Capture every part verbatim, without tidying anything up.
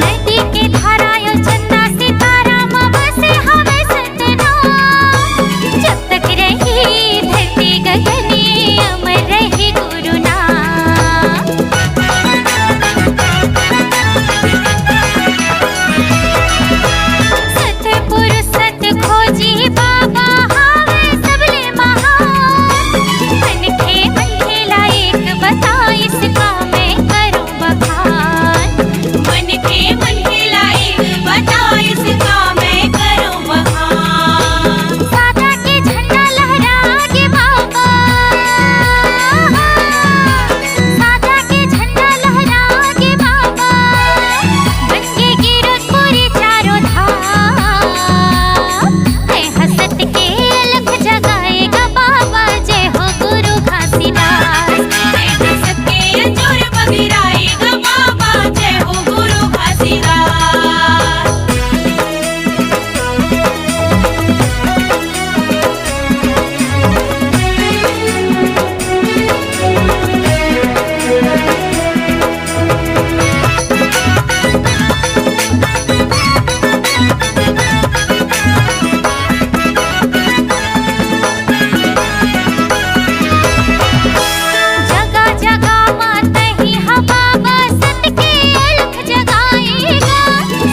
नदी के धारा अउ चंदा सितारा म बसे हवे सतना। जब तक रही धरती गगने, अमर रही गुरु नाम। सतपुरुष सत खोजी बाबा हावे सबले महान। मनखे मनखे ला एक बताइस का मैं करूं बखान। मनखे मनखे ला एक बताइस का मैं करूं बखान। सादा के झंडा लहरा के बाबा, सादा के झंडा लहरा के बाबा, बन के गिरत पूरी चारों धाम। मैं हसत के अलख जगाएगा बाबा, जय हो गुरु घासीदास। मैं हसत के अंजोर बगिराएगा बाबा, जय हो गुरु घासीदास। जगा जगा मातही हवा बसत के अलख जगाएगा।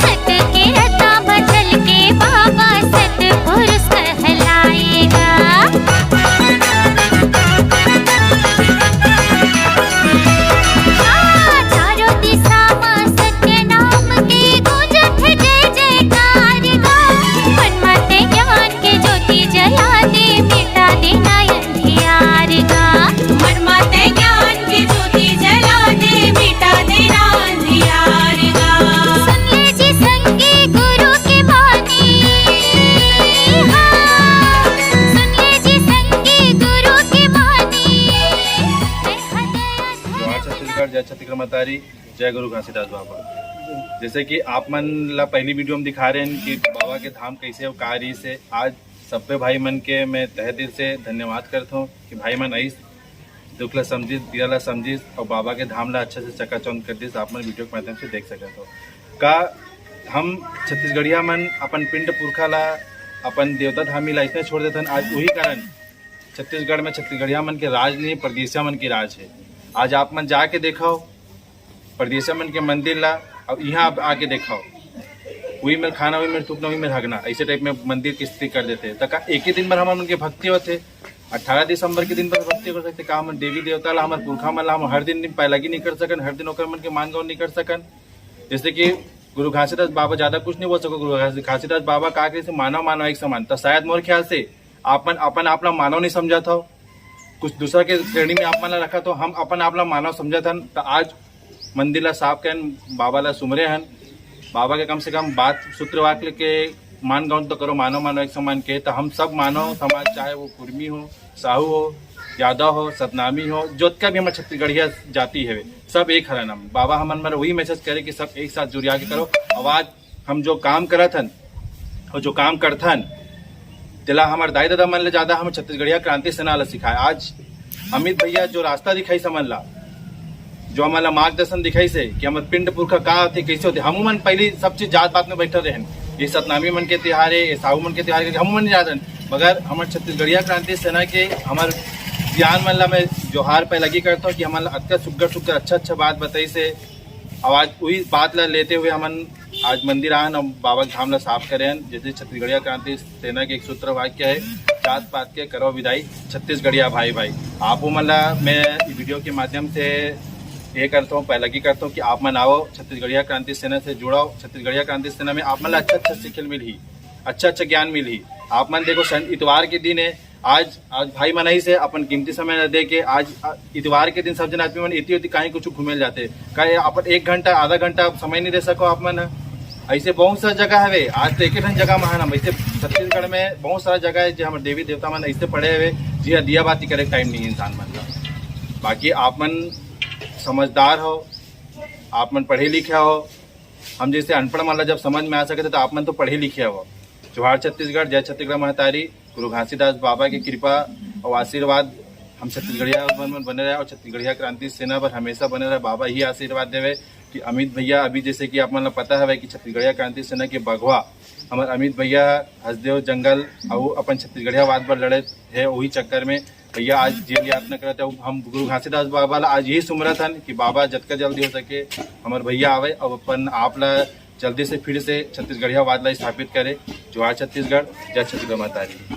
सत के रता बदल के बाबा सतपुरुष कहलाएगा। हाँ, चारों दिशा म सत्य नाम के गूंजत जय जयकार गा। मन माते ज्ञान के ज्योति जला दे, मिटा दे ना अंधियार गा। मन माते ज्ञान के ज्योति जला दे, मिटा दे ना अंधियार गा। सुन ले जी संगी गुरु के बानी, हाँ, सुन ले जी संगी गुरु के बानी। मैं हृदय जोहार छत्तीसगढ़, जय छत्तीसगढ़ मतारी, जय गुरु घासीदास बाबा। जैसे कि आप मन ला पहली वीडियो में दिखा रहे हैं कि बाबा के धाम कैसे अउ का रहिस हे। आज सब्बे भाई मन के मैं तहे दिल से धन्यवाद करत हूँ कि भाई मन आइस, दुख ला समझिस, पीड़ा ला समझिस अउ बाबा के धाम ला अच्छा से चकाचौंध कर दिस। आप मन वीडियो के माध्यम से देख सकत हो का हम छत्तीसगढ़िया मन अपन पिंड पुरखा ला, अपन देवता धामी ला इसने छोड़ देथन। आज वही कारण छत्तीसगढ़ में छत्तीसगढ़िया मन के राज नहीं, परदेसिया मन के राज है। आज आप मन जाके देखो परदेसिया मन के मंदिर ला, अब यहाँ आप आके देखो, वही मेर खाना, वही मेर थूकना, वही मेर हगना, ऐसे टाइप में मंदिर की स्थिति कर देते हैं। तो का एक ही दिन भर हमर मन के भक्ति होते, अठारह दिसंबर के दिन भर भक्ति कर सकते? का हमन देवी देवता ला, हमर पुरखा मन ला हम हर दिन दिन पैलगी नहीं कर सकन, हर दिन ओकर मन के मान गौन नहीं कर सकन? जैसे कि गुरु घासीदास बाबा ज्यादा कुछ नहीं बोल सको। गुरु घासी-, घासीदास बाबा का कहे, मानव मानव एक समान। तो शायद मोर ख्याल से आप मन अपन आप ला मानव नहीं समझत हो, कुछ दूसरा के श्रेणी में आप मन ला रखत हो। हम अपन आप ला मानव समझत हन। तो आज मंदिर ला साफ करन, बाबा ला सुमरे हन। बाबा के कम से कम बात सूत्र वाक्य के मान गौन तो करो, मानव मानव एक समान के। तो हम सब मानव समाज, चाहे वो कुर्मी हो, साहू हो, यादव हो, सतनामी हो, जोतका भी हमर छत्तीसगढ़िया जाति हवे, सब एक हरन हम। बाबा हमन बर वही मैसेज करे कि सब एक साथ जुरिया के करो। आवाज हम जो काम करत हन और जो काम करथन, तेला हमर दाई ददा मन ले ज्यादा हम छत्तीसगढ़िया क्रांति सेना ला सिखाए। आज अमित भैया जो रास्ता दिखाइस हमन ला, जो हमन ला मार्गदर्शन दिखाइस हे कि हमर पिंड पुरखा का होथे, कैसे होथे। हमू मन पहली सब चीज जात पात में बैठल रहन, ये सतनामी मन के तिहार हे, ये साहू मन के तिहार हे, हमू मन नहीं जानन। मगर हमर छत्तीसगढ़िया क्रांति सेना के हमर सियान मन ला मैं जोहार पैलगी करता हूँ कि हमन ला अतका सुग्घर सुग्घर अच्छा अच्छा बात बताइस हे। अब आज वही बात ला लेते हुए हमन आज मंदिर आन अउ बाबा के धाम ला साफ करे हन। जैसे छत्तीसगढ़िया क्रांति सेना के एक सूत्र वाक्य है, जात पात के करो विदाई छत्तीसगढ़िया भाई भाई। आपो मन ला मैं ई वीडियो के माध्यम से ये करता हूँ, पैलगी करता हूँ कि आप मन आओ, छत्तीसगढ़िया क्रांति सेना से जुड़ाओ। छत्तीसगढ़िया क्रांति सेना में आप मन ला अच्छा अच्छा सीखल मिलही, अच्छा अच्छा ज्ञान मिलही। आप मन देखो, सन इतवार के दिन है, आज आज भाई मन आइस हे अपन कीमती समय ला दे के। आज अ, इतवार के दिन सब जन आदमी मन इति उति काहे कुछ घूमे ल जाते, काहे अपन एक घंटा आधा घंटा समय नहीं दे सको आप मन ह? ऐसे बहुत सारा जगह हवे। आज तो एक ठन जगह में हम ऐसे छत्तीसगढ़ में बहुत सारा जगह है जो हमर देवी देवता मन ऐसे पड़े हवे, जी हाँ, दिया बाती करे टाइम नहीं इंसान मन का। बाकी आप मन समझदार हो, आप मन पढ़े लिखे हो। हम जैसे अनपढ़ मन ला जब समझ में आ सके तो आप मन तो पढ़े लिखे हो। जोहार छत्तीसगढ़, जय छत्तीसगढ़ महतारी। गुरु घासीदास बाबा के कृपा और आशीर्वाद हम छत्तीसगढ़िया मन में बने रहे और छत्तीसगढ़िया क्रांति सेना पर हमेशा बने रहे। बाबा ही आशीर्वाद देवे कि अमित भैया, अभी जैसे कि आप मन ला पता हवे कि छत्तीसगढ़िया क्रांति सेना के बघवा हमर अमित भैया हसदेव जंगल अउ अपन छत्तीसगढ़ियावाद बर लड़े हे, वही चक्कर में भैया आज जेल यातना करत हे। हम गुरु घासीदास बाबा ला आज यही सुमरत हन कि बाबा जतका जल्दी हो सके हमर भैया आवे और अपन आप ला जल्दी से फिर से छत्तीसगढ़ियावाद ला स्थापित करे। जोहार छत्तीसगढ़, जय छत्तीसगढ़ महतारी।